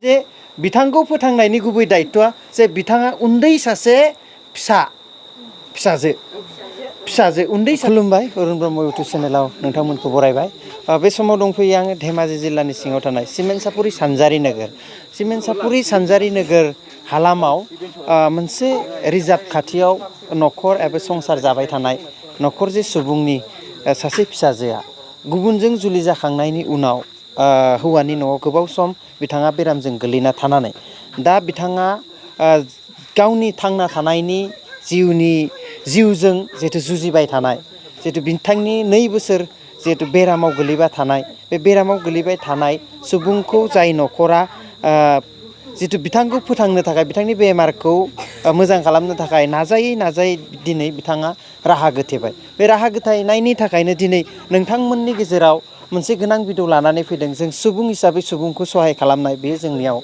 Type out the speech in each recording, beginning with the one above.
जे बिथांखौ फोथांनायनि गुबै दायित्वआ जे बिथाङा उन्दै सासे फिसाजो उन्दै खुलुमबाय अरुण ब्रह्म इउटुब चेनेलाव नोंथांमोनखौ बरायबाय। बे समाव दंफैयो आङो धेमाजि जिल्लानि सिङाव थानाय सिमेन्टसापुरि सानजारि नोगोर हालामाव मोनसे रिजार्भ खाथियाव न'खर एबा संसार जाबाय थानाय न'खर जे सुबुंनि सासे फिसाजोआ गुबुनजों जुलि जाखांनायनि उनाव हौवानि न'आव गोबाव सम बिथाङा बेरामजों गोलैना थानानै दा बिथाङा गावनि थांना थानायनि जिउजों जिहेथु जुजिबाय थानाय जिहेतु बिथांनि 2 बोसोर जिहेतु बेरामाव गोलैबाय थानाय बे बेरामाव गोलैबाय थानाय सुबुंखौ जाय न'खरा जिहेतु बिथांखौ फोथांनो थाखाय बिथांनि बेमारखौ मोजां खालामनो थाखाय नाजायै दिनै बिथाङा राहा गोथेबाय। बे राहा गोथेनायनि थाखायनो दिनै नोंथांमोननि गेजेराव मोनसे गोनां भिडिअ लानानै फैदों। जों सुबुं हिसाबै सुबुंखौ सहाय खालामनाय बे जोंनियाव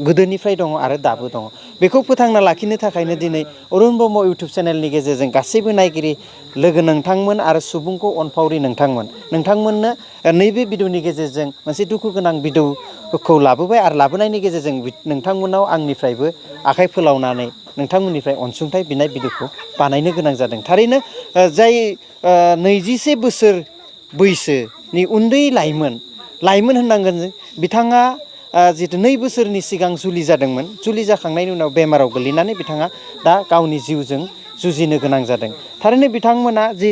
गोदोनिफ्राय दङ आरो दाबो दङ। बेखौ फोथांना लाखिनो थाखायनो दिनै अरुण ब्रह्म इउटुब चेनेलनि गेजेरजों गासैबो नायगिरि लोगो नोंथांमोन आरो सुबुंखौ अनफावरि नोंथांमोननो नैबे भिडिअनि गेजेरजों मोनसे दुखु गोनां भिडिअखौ लाबोबाय आरो लाबोनायनि गेजेरजों नोंथांमोनाव आंनिफ्रायबो आखाइ फोलावनानै नोंथांमोननिफ्राय अनसुंथाइ बिनाय भिडिअखौ बानायनो गोनां जादों। थारैनो जाय 21 बोसोर बैसोनि उन्दै लाइमोन होननांगोन बिथाङा जितु 2 बोसोरनि सिगां जुलि जादोंमोन। जुलि जाखांनायनि उनाव बेमाराव गोलैनानै बिथाङा दा गावनि जिउजों जुजिनो गोनां जादों। थारैनो बिथांमोना जि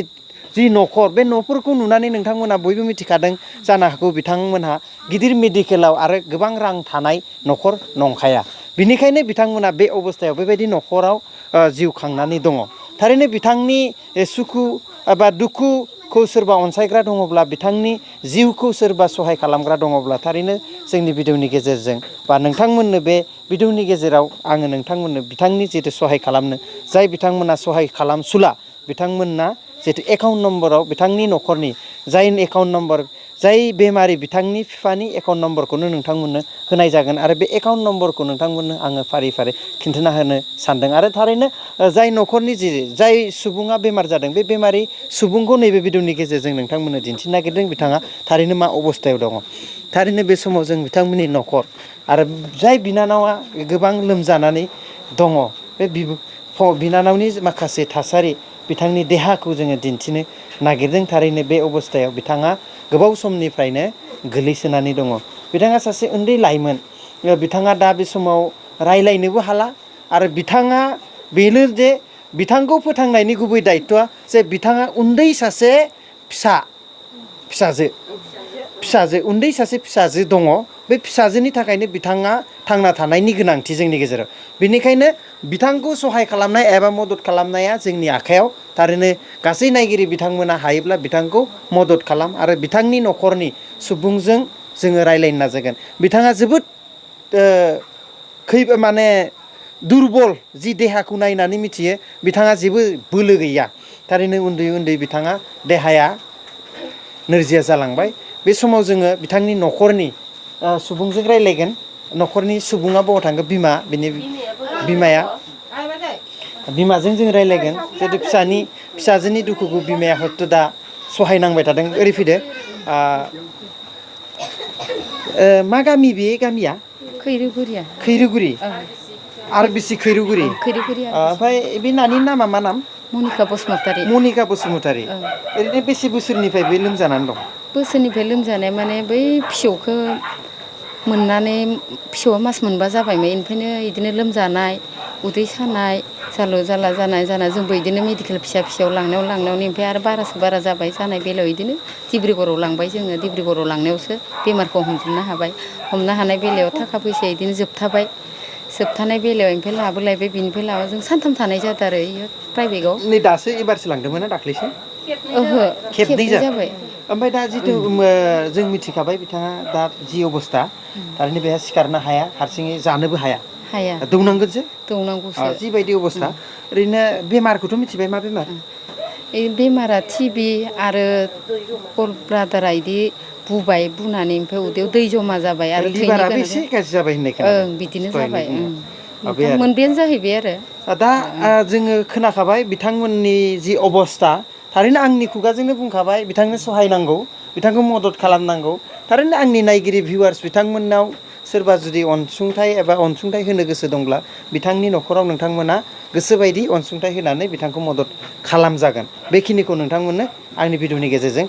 न'खर बे न'फोरखौ नुनानै नोंथांमोना बयबो मिथिखादों जानो हागौ बिथांमोनहा गिदिर मेडिकेलाव आरो गोबां रां थानाय न'खर नंखाया। बिनिखायनो बिथांमोना बे अबस्थायाव बेबायदि न'खराव जिउ खांनानै दङ। थारैनो बिथांनि सुखु एबा दुखुखौ सोरबा अनसायग्रा दङब्ला बिथांनि जिउखौ सोरबा सहाय खालामग्रा दङब्ला थारैनो जोंनि भिडिअनि गेजेरजों बा नोंथांमोननो बे भिडिअनि गेजेराव आङो नोंथांमोननो बिथांनि जितु सहाय खालामनो जाय बिथांमोना सहाय खालामसुला बिथांमोनना जितु एकाउन्ट नम्बराव बिथांनि न'खरनि जाय एकाउन्ट नम्बर जाय बेमारि बिथांनि बिफानि एकाउन्ट नम्बरखौनो नोंथांमोननो होनाय जागोन आरो बे एकाउन्ट नम्बरखौ नोंथांमोननो आङो फारि खिन्थाना होनो सानदों। आरो थारैनो जाय न'खरनि जाय सुबुङा बेमार जादों बे बेमारि सुबुंखौ नैबे भिडिअनि गेजेरजों नोंथांमोननो दिन्थिनो नागिरदों बिथाङा थारैनो मा अबस्थायाव दङ। थारैनो बे समाव जों बिथांमोननि न'खर आरो जाय बिनानावा गोबां लोमजानानै दङ बे बिनानावनि माखासे थासारि बिथांनि देहाखौ जोङो दिन्थिनो नागिरदों। थारैनो बे अबस्थायाव बिथाङा गोबाव समनिफ्रायनो गोलैसोनानै दङ। बिथाङा सासे उन्दै लाइमोन। बिथाङा दा बे समाव रायलायनोबो हाला आरो बिथाङा बेनो जे बिथांखौ फोथांनायनि गुबै दायित्वआ जे बिथाङा उन्दै सासे फिसाजो दङ। बे फिसाजोनि थाखायनो बिथाङा थांना थानायनि गोनांथि जोंनि गेजेराव। बेनिखायनो बिथांखौ सहाय खालामनाय एबा मदद खालामनाया जोंनि आखायाव। थारैनो गासै नायगिरि बिथांमोना हायोब्ला बिथांखौ मदद खालाम आरो बिथांनि न'खरनि सुबुंजों जोङो रायलायनो नाजागोन। बिथाङा जोबोद दुरबल जि देहाखौ नायनानै मिथियो बिथाङा जेबो बोलो गैया। थारैनो उन्दै बिथाङा देहाया नोरजिया जालांबाय। बे समाव जोङो बिथांनि न'खरनि सुबुंजों रायलायगोन। न'खरनि सुबुङा बबाव थांखो बिमाजों जों रायलायगोन। जिहेतु फिसाजोनि दुखुखौ बिमाया हयथ' दा सहायनांबाय थादों। ओरै फैदो मा गामि बे गामिया? खैरोगुरि आरो बिसि खैरोगुरि। ओमफ्राय बे नानि नामा मा नाम? मनिका बसुमतारी। ओरैनो बेसे बोसोरनिफ्राय बे लोमजानानै दं? बोसोरनिफ्राय लोमजानाय माने बै फिसौखौ मोननानै फिसौआ मास मोनबा जाबायमोन। ओमफ्रायनो बिदिनो लोमजानाय उदै सानाय जालु जाला जाना जोंबो बिदिनो मेडिकेल फिसायाव लांनायावनो ओमफ्राय आरो बारासो बारा जाबाय जानाय बेलायाव बिदिनो डिब्रुगड़आव लांबाय जोङो। डिब्रुगड़आव लांनायावसो बेमारखौ हमजोबनो हाबाय। हमनो हानाय बेलायाव थाखा फैसाया बिदिनो जोबथानाय बेलायाव ओमफ्राय लाबोलायबाय। बिनिफ्राय लाबो जों सानथाम थानाय जादों आरो इयो प्राइभेटआव। नै दासो एबारसो लांदोंमोन ना दाख्लैसो? ओहो खेबनै जाबाय। ओमफ्राय दा जितु जों मिथिखाबाय बिथाङा दा जि अबस्था थारैनो बेहा सिखारनो हाया हारसिङै जानोबो हाया। दौनांगोनसो जिबायदि अबस्था। ओरैनो बेमारखौथ' मिथिबाय मा बेमार? बेमारा टिभि आरो गल ब्लाडारा बिदि बुनानै ओमफ्राय उदैयाव दै जमा जाबाय आरो लिभाराबो एसे गाज्रि जाबाय होननाय खोनादों। बिदिनो जाबाय। मोनबायानो जाहैबाय आरो दा जोङो खोनाखाबाय बिथांमोननि जि अबस्था। थारैनो आंनि खुगाजोंनो बुंखाबाय बिथांनो सहाय नांगौ, बिथांखौ मदद खालामनांगौ। थारैनो आंनि नायगिरि भिउवार्स बिथांमोननाव सोरबा जुदि अनसुंथाइ एबा अनसुंथाइ होनो गोसो दंब्ला बिथांनि न'खराव नोंथांमोना गोसोबायदि अनसुंथाइ होनानै बिथांखौ मदद खालामजागोन। बेखिनिखौ नोंथांमोननो आंनि भिडिअनि गेजेरजों